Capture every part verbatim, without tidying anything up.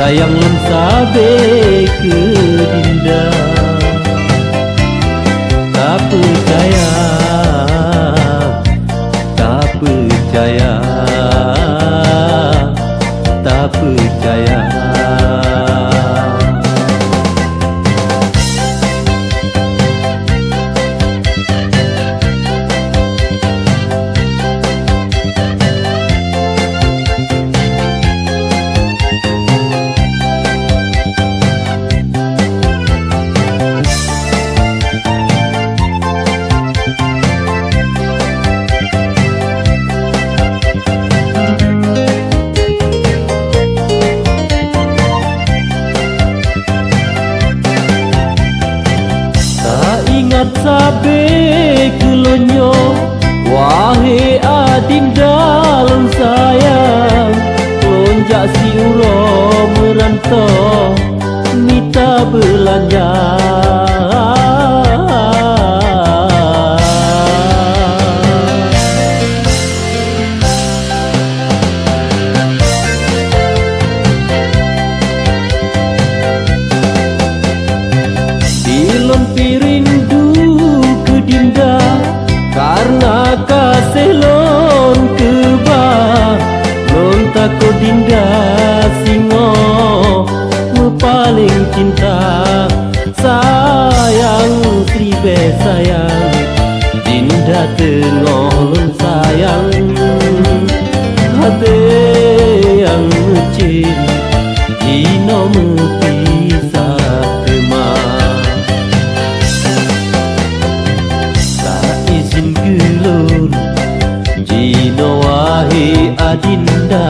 Sayang lôn sabe keu Dinda. Tapeucaya, tapeucaya, tapeucaya. Taingat sabe keu lôn nyoe, wahé adinda lôn sayang, lôn jak siuroe meuranto mita beulanja. Di lôn pih rindu keu Dinda, karna gaséh lôn keubah. Lôn takot Dinda singoh meupaleng cinta. Sayang, siribée sayang, Dinda teungoh lôn sayang. Até nyang meucit jinoe meupisah teuma. Ka izin keu lôn jinoe, wahé adinda,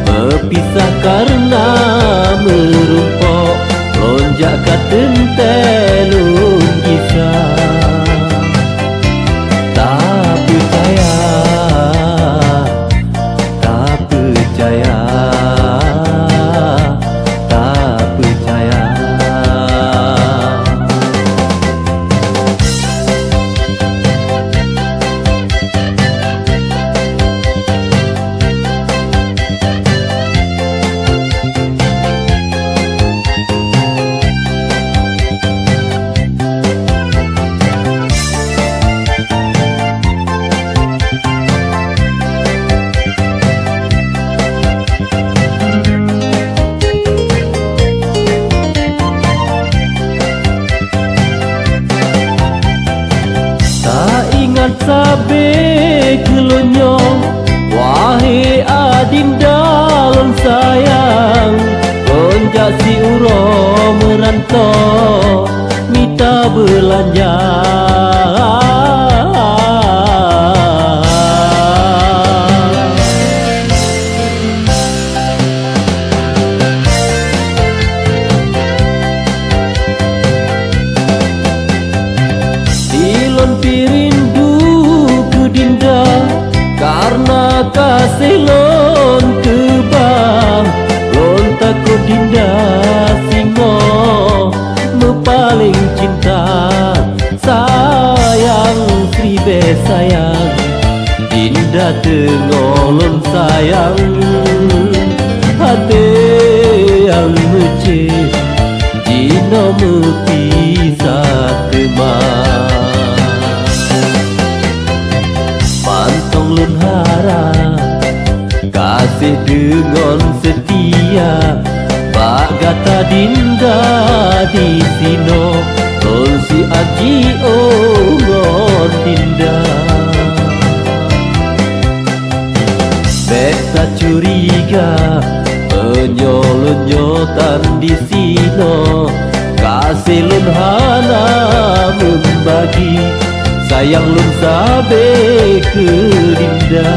meupisah karna meurumpok, lôn jak ka teuntée lôn gisa. Tapeucaya, tapeucaya, tapeucaya. Taingat sabe keu lôn nyoe, wahé adinda lôn sayang, lôn jak siuroe meuranto mita beulanja. Di lôn pih rindu keu Dinda, karna gaséh lôn keubah. Lôn takot Dinda singoh meupaleng cinta. Sayang, siribée sayang, Dinda teungoh lôn sayang. Até nyang meucit jinoe meupisah teuma. Mantong lôn harap gaséh deungon seutia bak gata Dinda disinoe, lôn siat jiôh ngon Dinda. Bék tacuriga meunyoe lôn nyoe tan disinoe, gaséh lôn hana meubagi, sayang lôn sabe keu Dinda.